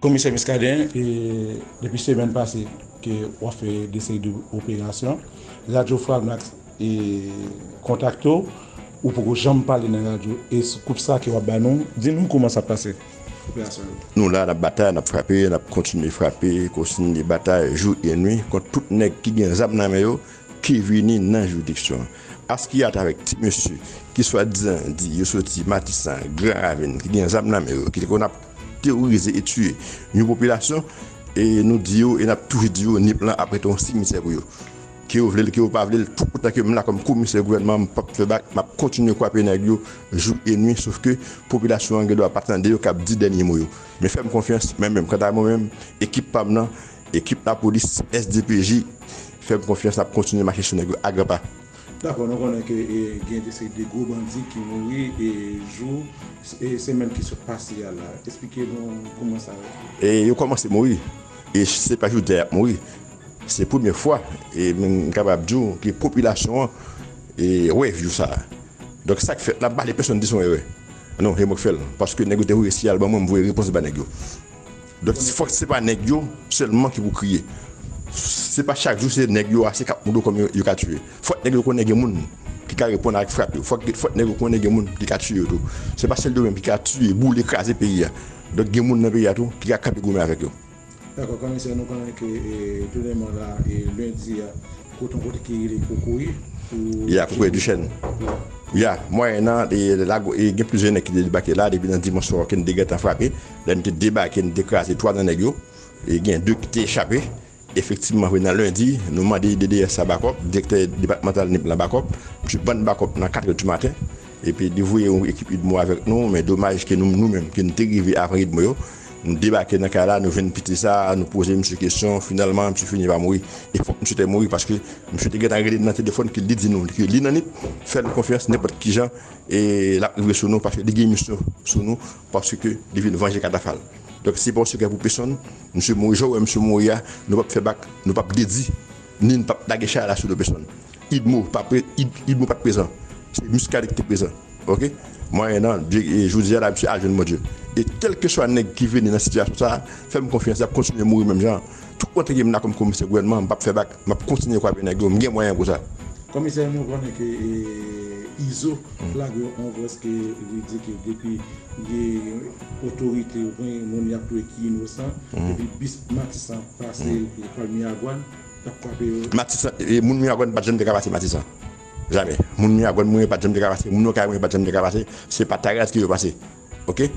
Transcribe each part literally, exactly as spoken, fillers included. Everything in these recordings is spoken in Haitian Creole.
Komisè Muscadin, e, depi semèn pase ke w ap fè de seri de operasyon, Radyo Framax, e, kontakte w, ou poko janm pale nan radyo, e sou koup sa ke w ap ba nou, di nou kòman sa ap pase. Operasyon yo. Nou la, n ap batay, n ap frape, n ap kontinye frape, kontinye batay jou e nwi kont tout nèg ki gen zam nan men yo, ki vini nan jiridiksyon an. Paske atravèk ti mesye ki swadizan di yo soti Matisan, Gran Ravin, ki gen zam nan men yo, ki te konn ap teworize e tiye yon popilasyon, e nou di yo, e n ap toujou di yo, Nip lan ap rete yon simityè pou yo. Ke yo vle l, ke yo pa vle l, tout otan ke m la kòm komisè gouvènman, m p ap fè bak, m ap kontinye kwape nèg yo jou e nwi, sof ke popilasyon an gen dwa pa tande yo k ap di dènye mo yo. Men fè m konfyans, mwen menm, kanta mwen menm, ekip pa m nan, ekip lapolis, S D P J, fè m konfyans, n ap kontinye mache sou nèg yo a gran pa. Dakò, nou konnen ke, e, gen de seri de gwo bandi ki mouri, e, jou, e, semèn ki sot pase a la. Esplike nou kòman sa ye. E yo kòmanse mouri. E se pa jodi a y ap mouri. Se premye fwa, e m kapab di w ke popilasyon an, e, wè jou sa a. Donk, sa k fèt la, m pa vle pèsonn di se yon erè. Non, se mwen k fè l. Paske nèg yo te voye siyal ban mwen, m voye repons ba nèg yo. Donk, fòk se pa nèg yo sèlman ki pou kriye. Se pa chak jou se nèg yo a, se k ap moute kòm yo, yo ka tiye. Fòk nèg yo konnen gen moun ki ka reponn avèk frap yo. Fòk, fòk nèg yo konnen gen moun ki ka tiye yo tou. Se pa sèl yo menm ki ka tiye, boule, kraze peyi a. Donk, gen moun nan peyi a tou ki ka kanpe goumen avèk yo. Dakò, komisè, nou konnen ke, e, premyèman la, e, lendi a, kote yon kote ki rele Kokoye, pou Ya, Kokoye Dichèn. Ya, mwayen nan, e, la, e, gen plizyè nèg ki te debake la, depi nan dimanch swa ke n te gentan frape. Lè n te debake, n te kraze twa nan nèg yo. E gen de ki te chape. Efektivman, vre nan lendi, nou mande D D S la bakòp, direktè depatmantal Nip lan bakòp. Misye ban n bakòp nan katrè di maten. Epi li voye yon ekip idmo avèk nou, men domaj ke nou, nou menm, ke n te rive avan idmo yo, nou debake nan kay la, nou jwenn piti sa, nou poze misye kesyon, finalman, misye fini pa mouri. E fòk misye te mouri, paske misye te gentan rele n nan telefòn, ke li di nou, ke li nan Nip, fè n konfyans, nenpòt ki jan, e l ap rive sou nou, paske li gen misyon sou nou, paske li vin vanje katafal. Donk, se pa yon sekrè pou pèsonn, misye mouri, jan w wè misye mouri a, nou p ap fè bak, nou p ap dedi, ni n p ap lage chay la sou do pèsonn. Idmo pa pre-, Id-, Idmo pa t prezan. Se Muscadin ki te prezan. Oke? Mwayen nan, Dye, e, jodi a la, misye al jwenn Bondye. E kèlkeswa nèg ki vini nan sitiyasyon sa a, fè m konfyans, y ap kontinye mouri menm jan an. Tout otan ke m la kòm komisè gouvènman, m p ap fè bak, m ap kontinye kwape nèg yo, m gen mwayen pou sa. Komisè, nou konnen ke, e, Izo lage yon vòs ke li di ke depi gen otorite oubyen moun y ap touye ki inosan, depi bis Matisan pase Palmier Aguan, y ap kwape yo. Matisan, e, moun Miragwàn pa t janm te ka pase Matisan. Jamè. Moun Miragwàn mwen pa t janm te ka pase. Moun Okay mwen pa t janm te ka pase. Se pa Taraz ke yo pase. Oke?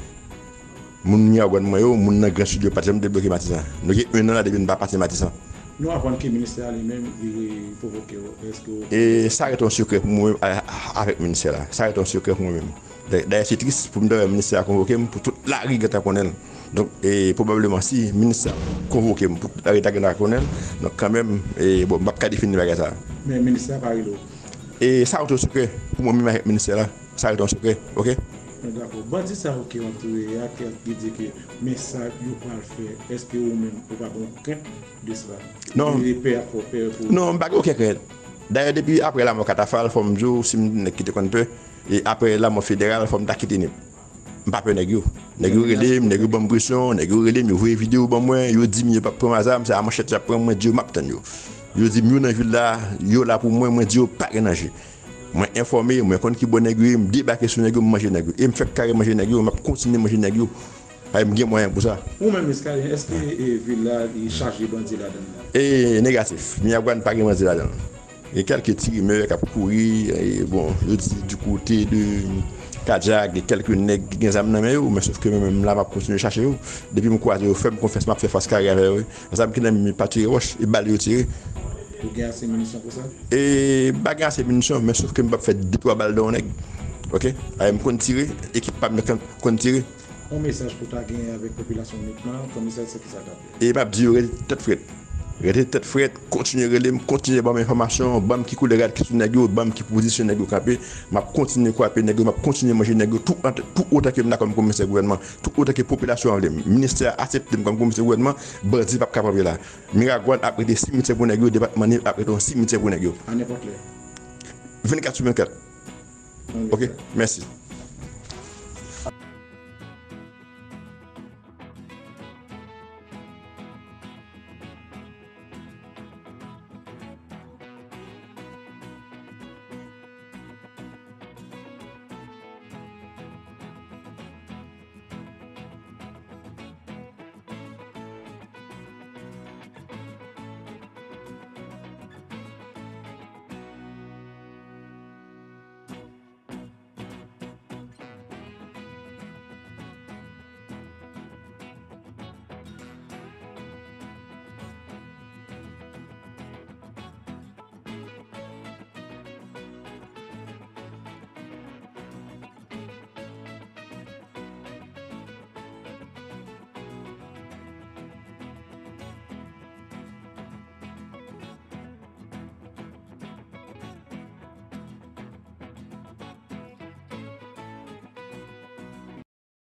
Moun Miragwàn mwen yo, moun nan Gran Sid yo pa t janm te bloke Matisan. Nou gen en an la depi n pa pase Matisan. Nou aprann ke ministè a li menm, li konvoke w. Èske w E sa rete yon sekrè pou mwen menm, a, a, avèk ministè la. Sa rete yon sekrè pou mwen menm. Dayè, dayè, se tris pou m ta wè ministè a konvoke m pou tout lari gentan konnen l. Donk, e, pwobableman, si ministè a konvoke m pou tout lari ta gentan konnen l, donk, kanmenm, e, bon, m p ap ka defini bagay sa a. Men ministè a pa rele w. E sa rete yon sekrè pou mwen menm avèk ministè la. Sa rete yon sekrè, oke? Dakò. Bandi sa yo ki antoure a, ki, ki di ke men sa yo pral fè, èske ou menm ou pa gen yon krent de sa? Non. Ou gen pè a fè w pè pou Non, m pa gen okenn krent. Dayè, depi aprè lanmò Katafal, fò m di w, si m te nèg ki te konn pè, e aprè lanmò Federal, fò m ta kite Nip. M pa pè nèg yo. Nèg yo rele m, nèg yo ban m presyon, nèg yo rele m, yo voye videyo ban mwen, yo di m yo p ap pran m a zam, se a manchèt y ap pran mwen, di yo m ap tann yo. Yo di m yo nan vil la, yo la pou mwen, mwen di yo pa gen danje. Mwen enfòme, mwen konn ki bò nèg yo ye, m debake sou nèg yo, m manje nèg yo. E m fèk kare manje nèg yo, m ap kontinye manje nèg yo. Paske m gen mwayen pou sa. Ou menm, Muscadin, èske, e, vil la, li chaje bandi ladan l? E negatif. Miragwàn pa gen bandi ladan l. Gen kèlke ti rimè k ap kouri, e, bon, yo di du côté de Kadjak, gen kèlke nèg ki gen zam nan men yo, men sof ke mwen menm la, m ap kontinye chache yo. Depi m kwaze yo, fè m konfyans, m ap fè fas kare avè yo. Zam ki nan men m pa tire wòch, e bal yo tire. Ou gen ase minisyon pou sa? E, m pa gen ase minisyon, men sof ke m p ap fè de twa bal nan yon nèg. Oke? Paske m konn tire, ekip pa m yo konn, konn tire. Yon mesaj pou w ta genyen avèk popilasyon Nip lan, komisè, se kisa k ap fèt? E m ap di yo rete tèt frèt. Rete tèt frèt, kontinye rele m, kontinye ban m enfòmasyon, ban m ki koulè rad ki sou nèg yo, ban m ki pozisyon nèg yo kanpe. M ap kontinye kwape nèg yo, m ap kontinye manje nèg yo, tout, tout otan ke m la kòm komisè gouvènman, tout otan ke popilasyon an vle m. Ministè a aksepte m kòm komisè gouvènman, bandi p ap ka pran pye la. Miragwàn ap rete simityè pou nèg yo, depatman Nip ap rete yon simityè pou nèg yo. A nenpòt lè. Vennkat sou vennkat. Oke, mèsi.